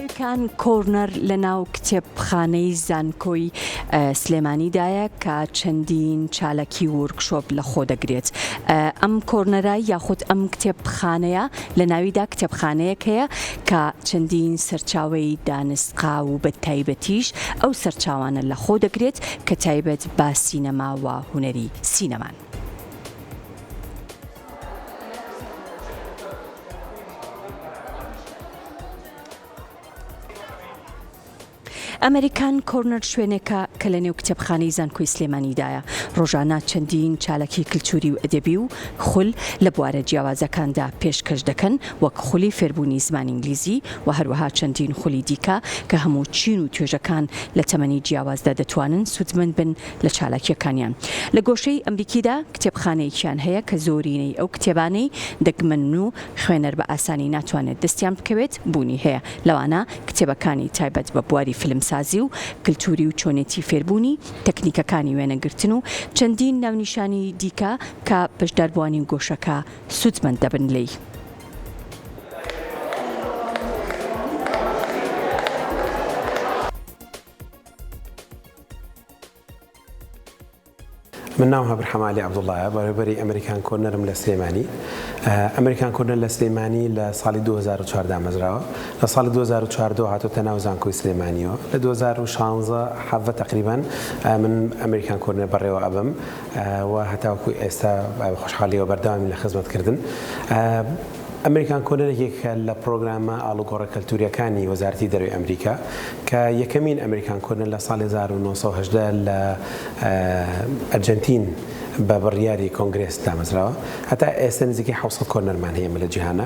American Corner لە ناو کتێبخانەی زانکۆی سلێمانیدایە کە چەندین چالاکی workshop لە خۆ دەگرێت. ئەم corner ە یاخود ئەم کتێبخانەیە لە ناویدا کتێبخانەیەک هەیە کە چەندین سەرچاوەی دانسقا و بە تایبەتیش ئەو سەرچاوانە لە خۆ دەگرێت کە تایبەت بە سینەما و هونەری سینەمان. American Corner شوێنێکە کە لە نێو کتێبخانەی زانکۆی سلێمانیدایە، ڕۆژانە چەندین چالاکی کلتوری و ئەدەبی و خول لە بوارە جیاوازەکاندا پێشکەش دەکەن وەک خولی فێربوونی زمانی ئینگلیزی و هەروەها چەندین خولی دیکە کە هەموو چین و توێژەکان لە تەمەنی جیاوازدا دەتوانن سوودمەند بن لە چالاکییەکانیان. لە گۆشەی ئەمریکیدا کتێبخانەیەکیان هەیە کە زۆرینەی ئەو کتێبانەی دەگمەنن و خوێنەر بە ئاسانی ناتوانێت دەستیان بکەوێت بوونی هەیە، لەوانە کتێبەکانی تایبەت بە بواری فیلمسازی و کلتوری و چۆنێتی فێربوونی تەکنیکەکانی وێنەگرتن و چەندین ناونیشانی دیکە کە بەشداربووانی گۆشەکە سوودمەند دەبن لێی. من ناوم هەبر حەمالی عەبدوڵایە، بەڕێوەبەری American Corner م لە سلێمانی. American Corner لە سلێمانی لە ساڵی 2004 دامەزراوە. لە ساڵی 2014 هاتۆتە ناو زانکۆی سلێمانیەوە. لە 2016 حەڤە تەقریبەن من American Corner بەڕێوە ئەبەم و هەتاوەکو ئێستا بە خۆشحاڵیەوە بەردەوامین لە خزمەتکردن. American Corner یەکێکە لە پرۆگرامە ئاڵوگۆڕە کەلتورییەکانی وەزارەتی دەرەوەی ئەمریکا، کە یەکەمین American Corner لە ساڵی 1918 لە ئەرجەنتین بە بڕیاری کۆنگرێس دامەزراوە. هەتا ئێستا نزیکەی 700 corner مان هەیە لە جیهانا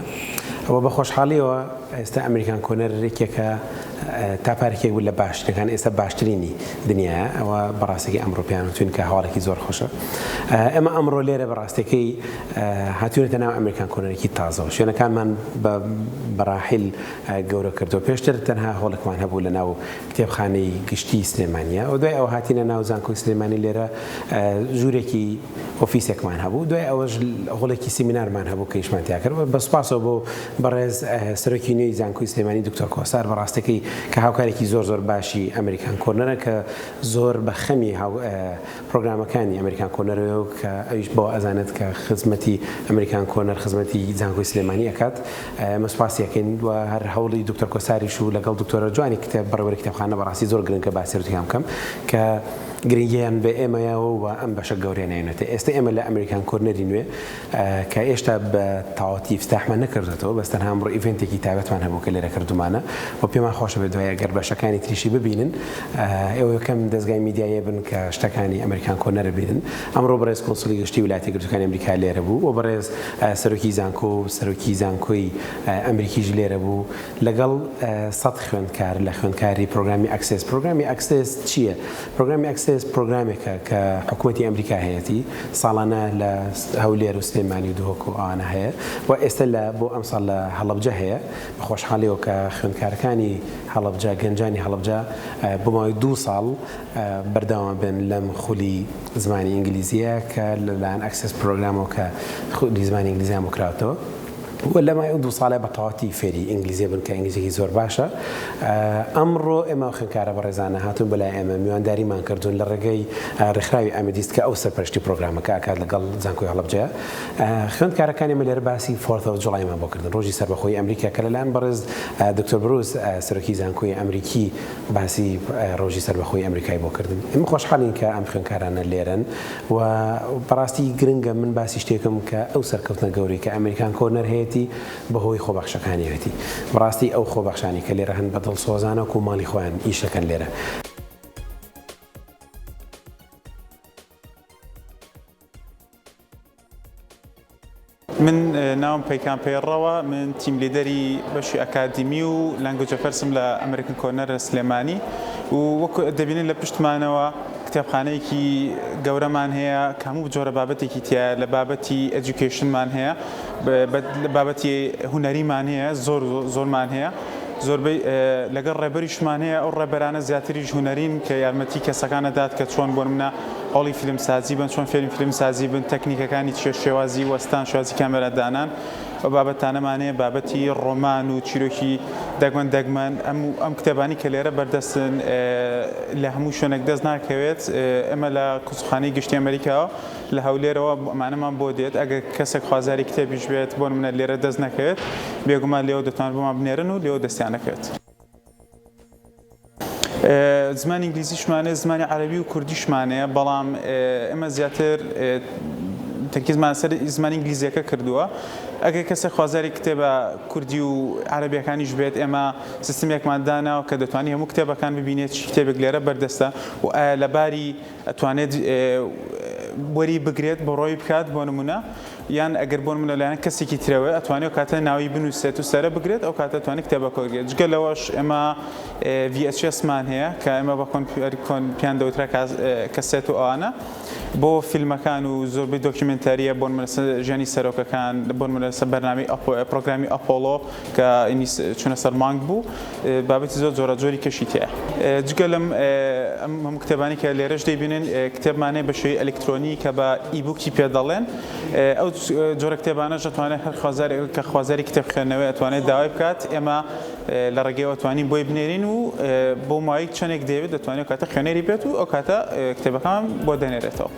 و بە خۆشحاڵیەوە ئێستا American Corner یەکێکە تا پارێکێک بوو لە باشترەکان ئێستا باشترینی دنیایە. ئەوە بەڕاستەکەی ئەمڕۆ پێیان وتوین کە هەواڵێکی زۆر خۆشە. ئێمە ئەمڕۆ لێرە بەڕاستەکەی هاتوونەتە ناو American Corner ێکی تازەوە، شوێنەکانمان بە بەراحیل گەورە کردووە، پێشتر تەنها هۆڵێکمان هەبوو لە ناو کتێبخانەی گشتی سلێمانیە و دوای ئەوە هاتینە ناو زانکۆی سلێمانی لێرە ژوورێکی ئۆفیسێکمان هەبوو، دوای ئەوەش هۆڵێکی سیمینارمان هەبوو کە ئیشمان تیا کرد و بە سوپاسەوە بۆ بەڕێز سەرۆکی نوێی زانکۆی سلێمانی دکتۆر کۆسار بەڕاستەکەی کە هاوکارێکی زۆر زۆر باشی American Corner ە کە زۆر بە خەمی پرۆگرامەکانی American Corner ەوە و کە ئەویش بەوە ئەزانێت کە خزمەتی American Corner خزمەتی زانکۆی سلێمانی ئەکات ئێمە سوپاسی ئەکەین و هەر هەوڵی دکتۆر کۆساریش و لەگەڵ دکتۆرە جوانی کتێب بەڕێوەبەری کتێبخانە بەڕاستی زۆر گرنگە باسی ڕوتیان بکەم کە گرنگیان بە ئێمەیەوە و ئەم بەشە گەورەیە ناینێتە ئێستا ئێمە لە American Corner ی نوێ کە ئێشتا بە تەواوەتی ئیفتتاحمان نەکردۆتەوە بەس تەنها ئەمڕۆ event ێکی تایبەتمان هەبوو کە لێرە کردومانە و پێمان خۆشە بێت دوای ئەگەر بەشەکانی تریشی ببینن ئێوە یەکەم دەزگای میدیاییە بن کە شتەکانی American Corner ببینن ئەمڕۆ بەڕێز کونسوڵی گشتی ویلایەتە یەکگرتووەکانی ئەمریکا لێرە بوو و بەڕێز سەرۆکی زانکۆ و سەرۆکی زانکۆی ئەمریکیش لێرە بوو لەگەڵ سەد خوێندکار لە خوێندکاری پرۆگرامی Access پرۆگرامی Access چییە؟ پرۆگرامی Access پرۆگرامێکە کە حکوومەتی ئەمریکا هەیەتی ساڵانە لە هەولێر و سلێمانی و دهۆک و ئەوانە هەیە و ئێستا لە بۆ ئەمساڵ لە هەڵەبجە هەیە بە خۆشحاڵیەوە کە خوێندکارەکانی هەڵەبجە گەنجانی هەڵەبجە بۆ ماوەی دوو ساڵ بەردەوام بن لەم خولی زمانی ئینگلیزیە کە لەلایەن Access پرۆگرامەوە کە خولی زمانی ئینگلیزیان بۆ کراوەتەوە. و لە ماوەی ئەو دوو ساڵە بە تەواوەتی فێری ئینگلیزی بن کە ئینگلیزیەکی زۆر باشە. ئەمڕۆ ئێمە ئەو خوێندکارە بەڕێزانە هاتوون بۆ لای ئێمە میوانداریمان کردوون لە ڕێگەی ڕێکخراوی ئامێدیست کە ئەو سەرپەرشتی پرۆگرامەکە ئەکات لەگەڵ زانکۆی هەڵەبجەیە. خوێندکارەکان ئێمە لێرە باسی Fourth of July مان بۆ کردن ڕۆژی سەربەخۆیی ئەمریکا کە لەلایەن بەڕێز دکتۆر بروس سەرۆکی زانکۆی ئەمریکی باسی ڕۆژی سەربەخۆیی ئەمریکای بۆ کردن. ئێمە خۆشحاڵین کە ئەم خوێندکارانە لێرەن. و بەڕاستی گرنگە من باسی شتێکم کە ئەو سەرکەوتنە گەورەی کە American Corner هەیەتی بەهۆی خۆبەخشەکانیەوەتی بەڕاستی ئەو خۆبەخشانی کە لێرە هەن بە دڵسۆزانە وەکو ماڵی خۆیان ئیشەکەن لێرە. من ناوم پەیکان پەیڕەوە، من team leader ی بەشی ئەکادیمی و language affairs م لە American Corner لە سلێمانی و وەکو دەبینن لە پشتمانەوە کتێبخانەیەکی گەورەمان هەیە کە هەموو جۆرە بابەتێکی تایە لە بابەتی education مان هەیە لە بابەتی هونەریمان هەیە زۆر زۆرمان هەیە زۆربەی لەگەڵ ڕێبەریشمان هەیە ئەو ڕێبەرانە زیاتریش هونەرین کە یارمەتی کەسەکان ئەدات کە چۆن بۆ نمونە هەوڵی فیلمسازی بن چۆن فێری فیلمسازی بن تەکنیکەکانی چیە شێوازی وەستان شێوازی کامێرا دانان. ئەو بابەتانەمان هەیە، بابەتی ڕۆمان و چیرۆکی دەگمەن دەگمەن، ئەم ئەم کتێبانەی کە لێرە بەردەستن لە هەموو شوێنێک دەست ناکەوێت، ئێمە لە کونسوڵخانەی گشتی ئەمریکاوە لە هەولێرەوە ئەمانەمان بۆ دێت، ئەگەر کەسێک خوازیاری کتێبیش بێت بۆ نمونە لێرە دەست نەکەوێت، بێگومان لێوە دەتوانن بۆمان بنێرن و لێوە دەستیان دەکەوێت. زمانی ئینگلیزیشمان هەیە، زمانی عەرەبی و کوردیشمان هەیە، بەڵام ئێمە زیاتر تەرکیزمان سەر زمانی ئینگلیزیەکە کردووە. ئەگەر کەسێک خوازیاری کتێبە کوردی و عەرەبیەکانیش بێت، ئێمە سیستمێکمان داناوە کە دەتوانێت هەموو کتێبەکان ببینێت، چی کتێبێک لێرە بەردەستە و ئایا لەباری ئەتوانێت وەری بگرێت بڕۆی بکات بۆ نمونە یان ئەگەر بۆ نمونە لەلایەن کەسێکی ترەوە ئەتوانێت ئەو کاتە ناوی بنووسێت و سەرە بگرێت ئەو کاتە ئەتوانێت کتێبەکە وەرگرێت جگە لەوەش ئێمە VHS مان هەیە کە ئێمە بە کۆن پیان دەوترا کەسێت و ئەوانە بۆ فیلمەکان و زۆربەی دۆکیومێنتاریە بۆ نمونە ژیانی سەرۆکەکان بۆ نمونە بەرنامەی پرۆگرامی ئەپۆڵۆ کە چونە سەر مانگ بوو بابەتی زۆر جۆرا جۆری کەشی تیایە. جگە لەم ئەم هەموو کتێبانەی کە لێرەش دەیبینن کتێبمان هەیە بە شێوەی ئەلکترۆنی کە بە ebook ی پێ دەڵێن ئەو جۆرە کتێبانەش دەتوانێت هەر خوازیارێک کە خوازیاری کتێب خوێندنەوەی ئەتوانێت داوای بکات ئێمە لە ڕێگەیەوە توانین بۆی بنێرین و بۆ ماوەی چەندێک دەیەوێت دەتوانێت ئەو کاتە خوێنەری بێت و ئەو کاتە کتێبەکان بۆ دەنێرێتەوە.